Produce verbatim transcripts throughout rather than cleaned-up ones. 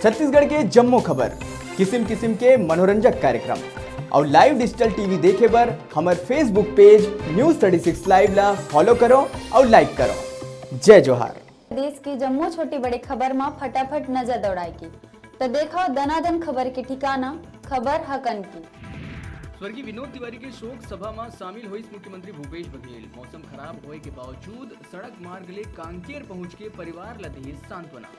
छत्तीसगढ़ के जम्मो खबर, किसिम किसिम के मनोरंजक कार्यक्रम अउ live digital T V देखे बर हमर Facebook page News thirty six Live ला follow करो अउ like करो। जय जोहार। देश के जम्मो छोटे बड़े खबर म फटाफट नजर दौड़ाए के, त देखव दनादन खबर के ठिकाना, खबर हकन के। स्वर्गीय विनोद तिवारी के शोक सभा म शामिल होइस मुख्यमंत्री भूपेश बघेल। मौसम खराब होए के बावजूद सड़क मार्ग ले कांकेर पहुंच के परिवार ल दिहिस सांत्वना।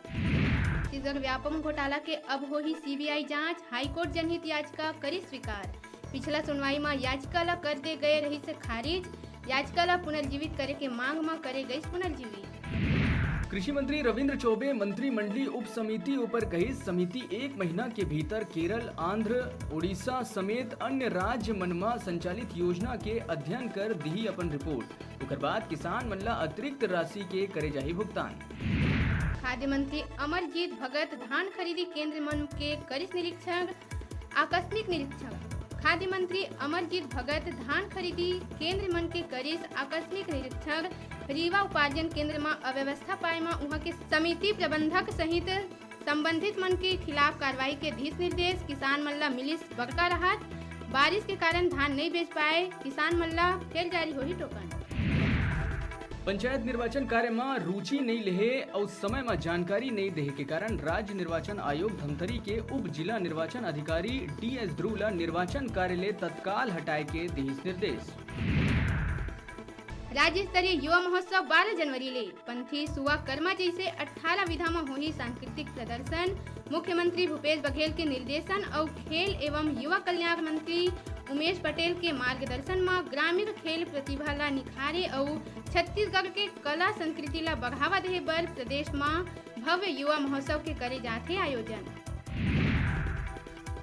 छत्तीसगढ़ व्यापम घोटाला के अब होही C B I जांच, हाईकोर्ट जनहित याचिका करिस स्वीकार। पिछला सुनवाई म याचिका ल कर दे गए रहिस खारिज, याचिका ल पुनर्जीवित करे के मांग म करे गइस पुनर्जीवित। कृषि मंत्री रविंद्र चौबे मंत्रिमंडलीय उप समिति ऊपर कहिस, समिति एक महीना के भीतर केरल, आंध्र, उड़ीसा समेत अन्य राज्य मन म संचालित योजना के अध्ययन कर दिही अपन रिपोर्ट। ओकर बाद किसान मन ल अतिरिक्त राशि के करे जाही भुगतान। खाद्य मंत्री अमरजीत भगत धान खरीदी केंद्र मन के करिस निरीक्षण, आकस्मिक निरीक्षण। खाद्य मंत्री अमरजीत भगत धान खरीदी केंद्र मन के करिस आकस्मिक निरीक्षण। रीवा उपार्जन केंद्र म अव्यवस्था पाए म उहां के समिति प्रबंधक सहित संबंधित मन के खिलाफ कार्रवाई के दिस निर्देश। किसान मन ल मिलिस बड़का राहत। बारिश के कारण धान नइ बेच पाए किसान मन ल, फेर जारी होही टोकन। पंचायत निर्वाचन कार्य म रुचि नइ लेहे अउ समय म जानकारी नइ देहे के कारण राज्य निर्वाचन आयोग धमतरी के उप जिला निर्वाचन अधिकारी D S ध्रुव ल निर्वाचन कार्य ले तत्काल हटाए के दिहिस निर्देश। राज्य स्तरीय युवा महोत्सव बारह जनवरी ले पंथी, सुआ, कर्मा जइसे अट्ठारह विधा म होही सांस्कृतिक प्रदर्शन। मुख्यमंत्री भूपेश बघेल के निर्देशन अउ खेल एवं युवा कल्याण मंत्री उमेश पटेल के मार्गदर्शन म ग्रामीण खेल प्रतिभा ला निखारे अउ छत्तीसगढ़ के कला संस्कृति ला बढ़ावा देहे बर प्रदेश म भव्य युवा महोत्सव के करे जाथे आयोजन।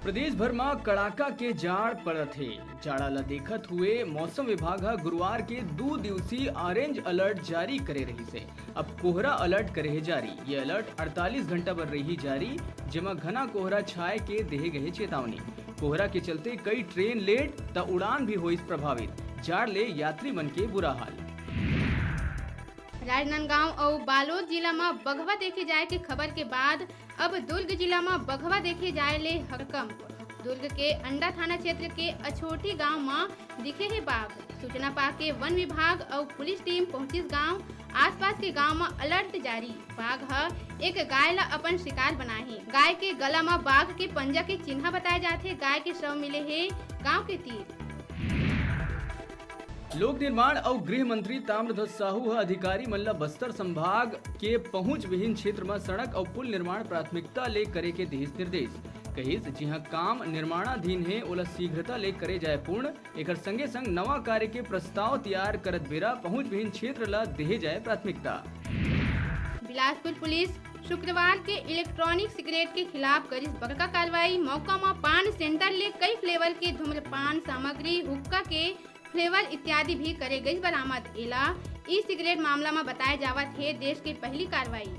प्रदेश भर म कड़ाका के जाड़ पड़त हे। जाड़ा ल देखत हुए मौसम विभाग ह गुरुवार के दू दिवसीय orange alert जारी करे रहिस हे। अब कोहरा alert करे हे जारी। ये alert अड़तालीस घंटा बर रही जारी, जेमा घना कोहरा छाए के देहे गए चेतावनी। कोहरा के चलते कई ट्रेन लेट, त उड़ान भी होइस प्रभावित। जाड़ ले यात्री मन के बुरा हाल। राजनांदगांव अउ बालोद जिला म बघवा देखे जाए के खबर के बाद अब दुर्ग जिला म बघवा देखे जाए ले हड़कंप। दुर्ग के अंडा थाना क्षेत्र के अछोटी गांव म दिखे हे बाघ। सूचना पाके वन विभाग अउ पुलिस टीम पहुंचिस गांव। आसपास के गांव म alert जारी। बाघ ह एक गाय ल अपन शिकार बनाए हे। गाय के गला म बाघ के पंजा के चिन्हा बताए जाथे। गाय के शव मिले हे गांव के तीर। लोक निर्माण अउ गृह मंत्री ताम्रध्वज साहू ह अधिकारी मन ल बस्तर संभाग के पहुंच विहीन क्षेत्र म सड़क अउ पुल निर्माण प्राथमिकता ले करे के दिहिस निर्देश। कहिस, जिहां काम निर्माणाधीन हे, ओला शीघ्रता ले करे जाए पूर्ण। एकर संगे संग नवा कार्य के प्रस्ताव तैयार करत बेरा पहुंच विहीन क्षेत्र ल देहे जाए प्राथमिकता। बिलासपुर पुलिस शुक्रवार के इलेक्ट्रॉनिक सिगरेट के खिलाफ करिस बड़का कार्रवाई। मौका म पान सेंटर ले कई फ्लेवर के धूम्रपान सामग्री, हुक्का के फ्लेवर इत्यादि भी करे गइस बरामद। एला ई सिगरेट मामला म बताए जावत हे देश के पहली कार्रवाई।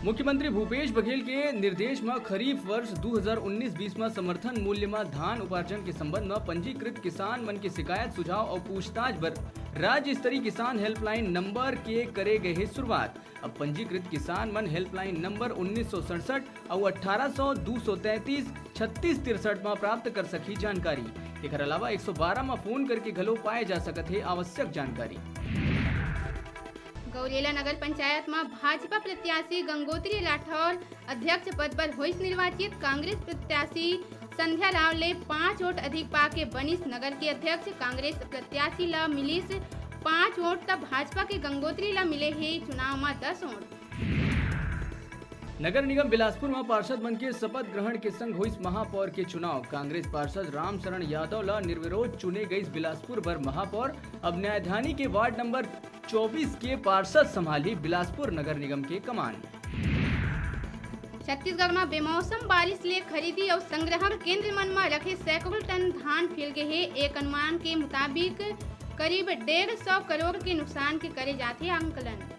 मुख्यमंत्री भूपेश बघेल के निर्देश म खरीफ वर्ष दू हजार उन्नीस बीस म समर्थन मूल्य म धान उपार्जन के संबंध म पंजीकृत किसान मन के शिकायत, सुझाव अउ पूछताछ बर राज्य स्तरीय किसान हेल्पलाइन नंबर के करे गए हे शुरुआत। अब पंजीकृत किसान मन हेल्पलाइन नंबर उन्नीस सौ सड़सठ अउ अट्ठारह सौ, दू सौ तैंतीस, छत्तीस तिरसठ म प्राप्त कर सकही जानकारी। एकर अलावा एक सौ बारह म फोन करके घलो पाए जा सकत हे आवश्यक जानकारी। गौरेला नगर पंचायत म भाजपा प्रत्याशी गंगोत्री राठौर अध्यक्ष पद बर होइस निर्वाचित। कांग्रेस प्रत्याशी संध्या राव ले पाँच वोट अधिक पाके बनिस नगर के अध्यक्ष। कांग्रेस प्रत्याशी ल मिलिस पाँच वोट, त भाजपा के गंगोत्री ल मिले हे चुनाव म दस वोट। नगर निगम बिलासपुर म पार्षद मन के शपथ ग्रहण के संग होइस महापौर के चुनाव। कांग्रेस पार्षद रामशरण यादव ल निर्विरोध चुने गइस बिलासपुर बर महापौर। अब न्यायधानी के वार्ड नंबर चौबीस के पार्षद संभाली बिलासपुर नगर निगम के कमान। छत्तीसगढ़ म बेमौसम बारिश ले खरीदी अउ संग्रहण केंद्र मन म रखे सैकड़ों टन धान फिल गे हे। एक अनुमान के मुताबिक करीब डेढ़ सौ करोड़ के नुकसान के करे जाथे आंकलन।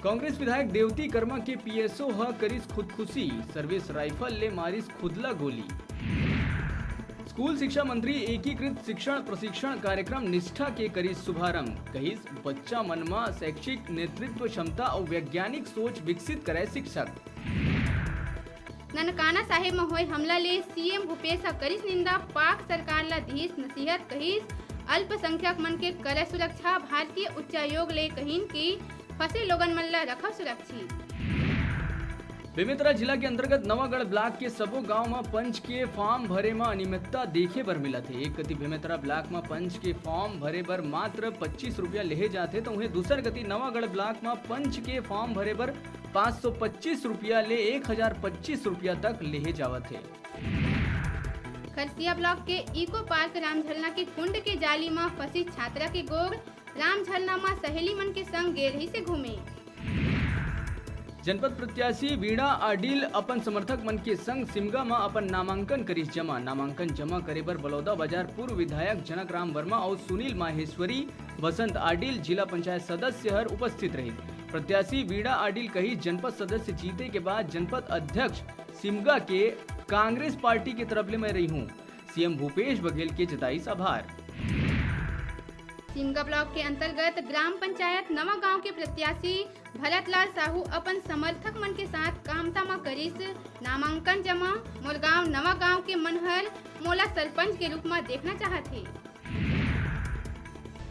कांग्रेस विधायक देवती कर्मा के P S O ह करिस खुदकुशी, सर्विस राइफल ले मारिस खुदला गोली। स्कूल शिक्षा मंत्री एकीकृत शिक्षण प्रशिक्षण कार्यक्रम निष्ठा के करिस शुभारंभ, कहिस बच्चा मन म शैक्षिक नेतृत्व क्षमता अउ वैज्ञानिक सोच विकसित करय शिक्षक। ननकाना साहेब म होय हमला ले सीएम भूपेश ह करिस निंदा, पाक सरकार ल दिस नसीहत, कहिस अल्पसंख्यक मन के करय सुरक्षा, भारतीय उच्चायोग ले कहिन कि फंसे लोगन मन ल रखव सुरक्षित। बेमेतरा जिला के अंतर्गत नवागढ़ ब्लॉक के सबो गांव म पंच के फॉर्म भरे म अनियमितता देखे बर मिलत हे। एक कति बेमेतरा ब्लॉक म पंच के फॉर्म भरे बर मात्र पच्चीस रुपया लेहे जाथे, त उहें दूसर कति नवागढ़ ब्लॉक म पंच के फॉर्म भरे बर पाँच सौ पच्चीस रुपया ले एक हजार पच्चीस रुपया तक लेहे जावत हे। खरसिया ब्लॉक के इको पार्क रामझरना के कुंड के जाली म फंसी छात्रा के गोड़, रामझरना म सहेली मन के संग गे रहिस हे घूमे। जनपद प्रत्याशी वीणा आडिल अपन समर्थक मन के संग सिमगा म अपन नामांकन करिस जमा। नामांकन जमा करे बर बलौदा बाजार पूर्व विधायक जनक राम वर्मा अउ सुनील माहेश्वरी, बसंत आडिल, जिला पंचायत सदस्य हर उपस्थित रहिस। प्रत्याशी वीणा आडिल कहिस, जनपद सदस्य जीते के बाद जनपद अध्यक्ष सिमगा के कांग्रेस पार्टी के तरफ ले मैं रहिहूं। सीएम भूपेश बघेल के जताइस आभार। सिमगा ब्लॉक के अंतर्गत ग्राम पंचायत नवा गांव के प्रत्याशी भरतलाल साहू अपन समर्थक मन के साथ कामता म करिस नामांकन जमा। मोर गांव नवा गांव के मन हर मोला सरपंच के रूप म देखना चाहत हे।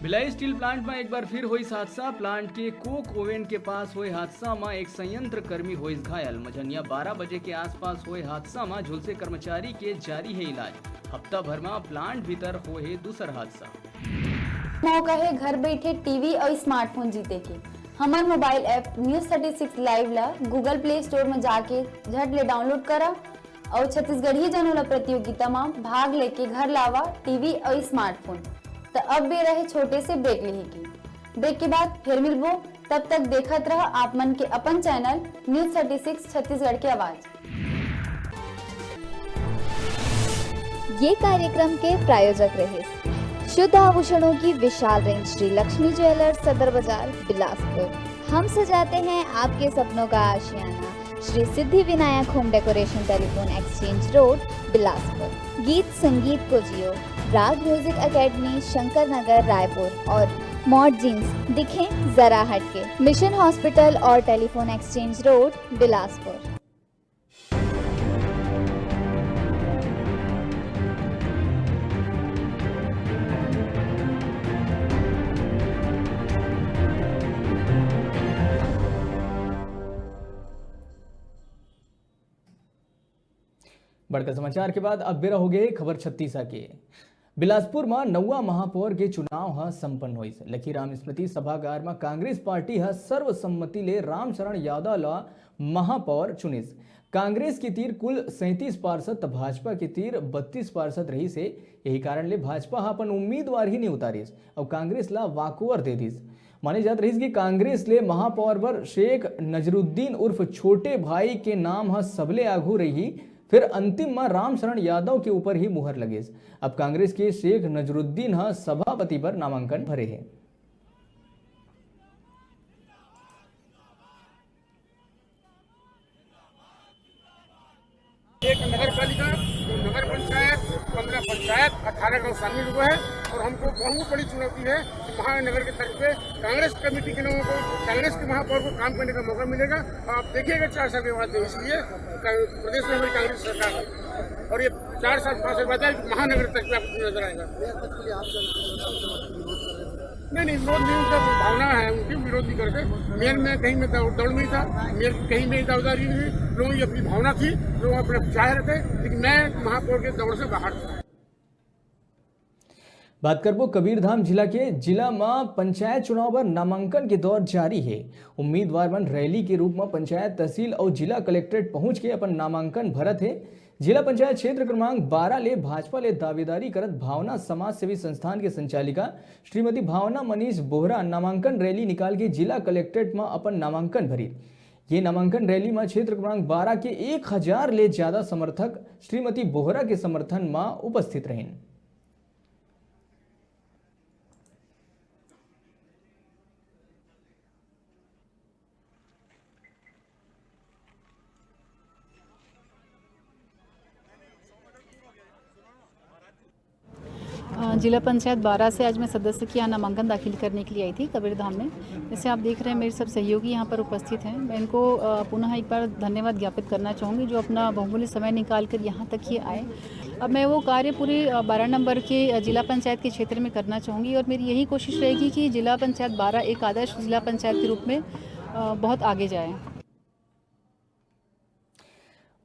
भिलाई स्टील प्लांट म एक बार फिर होइस हादसा। प्लांट के कोक ओवन के पास होए हादसा म एक संयंत्र कर्मी होइस घायल। मझनिया बारह बजे के आसपास होए हादसा म झुलसे कर्मचारी के जारी हे इलाज। हफ्ता भर म प्लांट भीतर होए हे दूसर हादसा। मौका हे घर बैठे टीवी अउ स्मार्टफोन जीते के। हमर mobile app news thirty six live ला Google Play Store म जाके झट ले डाउनलोड करा अउ छत्तीसगढ़िया जनोला प्रतियोगिता म भाग लेके घर लावा टीवी अउ स्मार्टफोन। त अब बेरा हे छोटे से ब्रेक लेहे के। ब्रेक के बाद फिर मिलबो, तब तक देखत रहा आप मन के अपन channel news thirty six Chhattisgarh के आवाज। ये कार्यक्रम के प्रायोजक रहे शुद्ध आभूषणों की विशाल रेंज श्री लक्ष्मी ज्वेलर्स सदर बाजार बिलासपुर। हम सजाते हैं आपके सपनों का आशियाना। Shri Siddhi Vinayak home decoration, telephone exchange road Bilaspur. गीत संगीत को जियो, राग म्यूजिक एकेडमी शंकर नगर रायपुर और मॉड जींस दिखें जरा हटके, मिशन हॉस्पिटल और टेलीफोन एक्सचेंज रोड बिलासपुर। बड़का समाचार के बाद अब बेरा हो गे खबर छत्तीसा के। बिलासपुर म नउवा महापौर के चुनाव ह संपन्न होइस। लखीराम स्मृति सभागार म कांग्रेस पार्टी ह सर्वसम्मति ले रामचरण यादव ल महापौर चुनिस। कांग्रेस के तीर कुल सैंतीस पार्षद त भाजपा के तीर बत्तीस पार्षद रहिस हे। यही कारण ले भाजपा ह अपन उम्मीदवार ही नइ उतारिस अउ कांग्रेस ल walkover दे दिस। माने जात रहिस कि कांग्रेस ले महापौर बर शेख नजरुद्दीन उर्फ छोटे भाई के नाम ह सबले आघू रही, फिर अंतिम म रामचरण यादव के ऊपर ही मुहर लगिस। अब कांग्रेस के शेख नजरुद्दीन ह सभापति बर नामांकन भरे हे। एक नगर पालिका, दो नगर पंचायत, पन्द्रह पंचायत, अठारह गांव शामिल हुए हैं और हमको बहुत बड़ी चुनौती है कि महानगर के तर्ज पे कांग्रेस कमेटी के लोगों को, कांग्रेस के महापौर को काम करने का मौका मिलेगा। और आप देखिएगा चार साल के बाद, इसलिए प्रदेश में हमारी कांग्रेस सरकार है और ये चार साल, पाँच साल बाद महानगर तर्ज पे आपको नजर आएगा। नहीं, नहीं, विरोध नहीं, उनका भावना है, उनकी विरोध नहीं करते। मेयर में कहीं में दौड़, दौड़ नहीं था, मेयर की कहीं में दावेदारी नहीं थी, लोगों की अपनी भावना थी, लोग अपना चाह रहे थे, लेकिन मैं महापौर के दौड़ से बाहर था। बात करबो कबीरधाम जिला के। जिला म पंचायत चुनाव बर नामांकन के दौर जारी हे। उम्मीदवार मन रैली के रूप म पंचायत, तहसील अउ जिला कलेक्ट्रेट पहुंच के अपन नामांकन भरत हे। जिला पंचायत क्षेत्र क्रमांक बारह ले भाजपा ले दावेदारी करत भावना समाज सेवी संस्थान के संचालिका श्रीमती भावना मनीष बोहरा नामांकन रैली निकाल के जिला कलेक्ट्रेट म अपन नामांकन भरी। ये नामांकन रैली म क्षेत्र क्रमांक बारह के एक हजार ले ज्यादा समर्थक श्रीमती बोहरा के समर्थन म उपस्थित रहिन। जिला पंचायत बारा से आज मैं सदस्य की यहाँ नामांकन दाखिल करने के लिए आई थी कबीरधाम में। जैसे आप देख रहे हैं, मेरे सब सहयोगी यहाँ पर उपस्थित हैं। मैं इनको, अ, पुनः एक बार धन्यवाद ज्ञापित करना चाहूँगी, जो अपना बहुमूल्य समय निकाल कर यहाँ तक ये आए। अब मैं वो कार्य पूरे, अ, बारा नंबर के, अ, जिला पंचायत के क्षेत्र में करना चाहूँगी और मेरी यही कोशिश रहेगी कि जिला पंचायत बारा एक आदर्श जिला पंचायत के रूप में, अ, बहुत आगे जाए।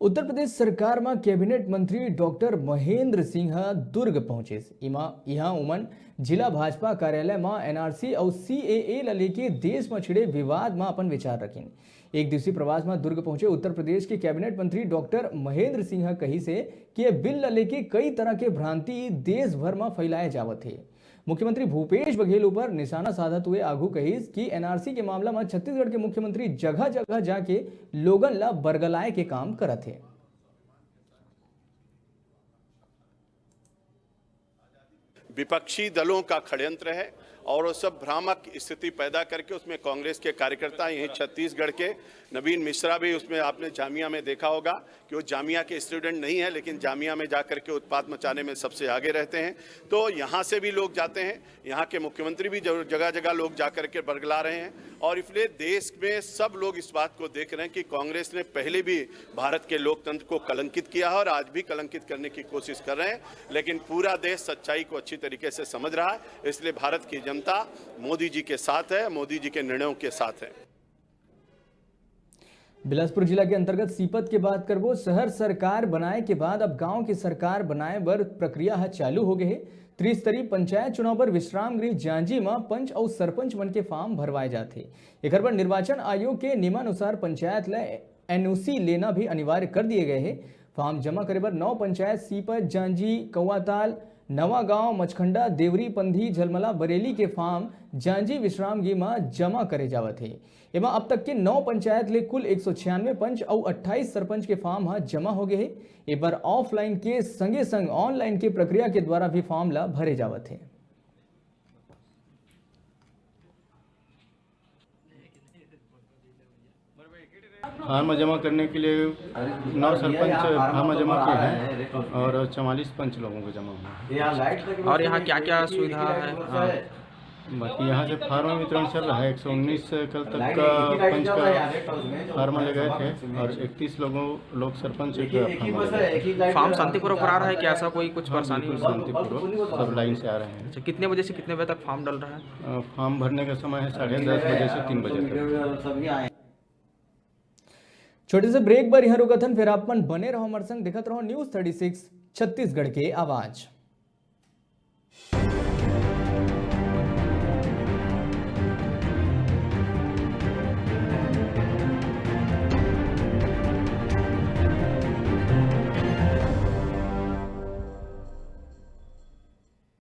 उत्तर प्रदेश सरकार म कैबिनेट मंत्री डॉक्टर महेंद्र सिंह ह दुर्ग पहुंचिस। इमा, इहां उमन जिला भाजपा कार्यालय म एनआरसी अउ सीएए ल लेके देश म छिड़े विवाद म अपन विचार रखिन। एक दिवसीय प्रवास म दुर्ग पहुंचे उत्तर प्रदेश के कैबिनेट मंत्री डॉक्टर महेंद्र सिंह ह कहिस हे कि ये बिल ल लेके कई तरह के भ्रांति देश भर म फैलाए जावत हे। मुख्यमंत्री भूपेश बघेल ऊपर निशाना साधत हुए आघू कहिस कि एनआरसी के मामला म छत्तीसगढ़ के मुख्यमंत्री जगह-जगह जाके लोगन ल बरगलाए के काम करत हे। विपक्षी दलों का षड्यंत्र है और वो सब भ्रामक स्थिति पैदा करके उसमें कांग्रेस के कार्यकर्ता, यहीं छत्तीसगढ़ के नवीन मिश्रा भी उसमें, आपने जामिया में देखा होगा कि वो जामिया के स्टूडेंट नहीं है, लेकिन जामिया में जा करके उत्पात मचाने में सबसे आगे रहते हैं। तो यहाँ से भी लोग जाते हैं, यहाँ के मुख्यमंत्री भी जगह जगह लोग जा करके बरगला रहे हैं। और इसलिए देश में सब लोग इस बात को देख रहे हैं कि कांग्रेस ने पहले भी भारत के लोकतंत्र को कलंकित किया है और आज भी कलंकित करने की कोशिश कर रहे हैं, लेकिन पूरा देश सच्चाई को अच्छी तरीके से समझ रहा है। इसलिए भारत की जनता मोदी जी के साथ है, मोदी जी के निर्णयों के साथ है। बिलासपुर जिला के अंतर्गत सीपत के बात करबो, शहर सरकार बनाए के बाद अब गांव के सरकार बनाए बर प्रक्रिया ह चालू हो गए हे। त्रिस्तरीय पंचायत चुनाव बर विश्राम गृह जांजी म पंच अउ सरपंच मन के फॉर्म भरवाए जाथे। एकर बर निर्वाचन आयोग के नियमानुसार पंचायत ल एनओसी लेना भी अनिवार्य कर दिए गए हे। फॉर्म जमा करे बर नौ पंचायत सीपत, जांजी, कौआताल, नवागांव, मचखंडा, देवरी, पंधी, झलमला, बरेली के फॉर्म जांजी विश्राम गृह म जमा करे जावत हे। एमा अब तक के नौ पंचायत ले कुल एक सौ छियानवे पंच अउ अट्ठाईस सरपंच के फॉर्म ह जमा हो गए हे। ए बर ऑफलाइन के संगे संग ऑनलाइन के प्रक्रिया के द्वारा भी फॉर्म ला भरे जावत हे। फॉर्म जमा करने के लिए नौ सरपंच फॉर्म जमा किए हैं और चवालीस पंच लोगों को जमा हुआ है। और यहाँ क्या क्या सुविधा है? हाँ, बाकी यहाँ से फॉर्म वितरण चल रहा है। एक सौ उन्नीस कल तक का पंच का फॉर्म ले गए थे और इकतीस लोगों, लोग सरपंच एक फॉर्म ले गए थे। फॉर्म शांतिपूर्वक भरा रहा है क्या? ऐसा कोई कुछ हाँ, परेशानी बिल्कुल हुई? शांतिपूर्वक, सब लाइन से आ रहे हैं। अच्छा, कितने बजे से कितने बजे तक फॉर्म डल रहा है? अ, फॉर्म भरने का समय है साढ़े दस बजे से तीन बजे तक। छोटे से ब्रेक बर यहाँ रुकत हन, फिर आप मन बने रहो हमारे संग, देखत रहो न्यूज़ थर्टी सिक्स छत्तीसगढ़ के आवाज़।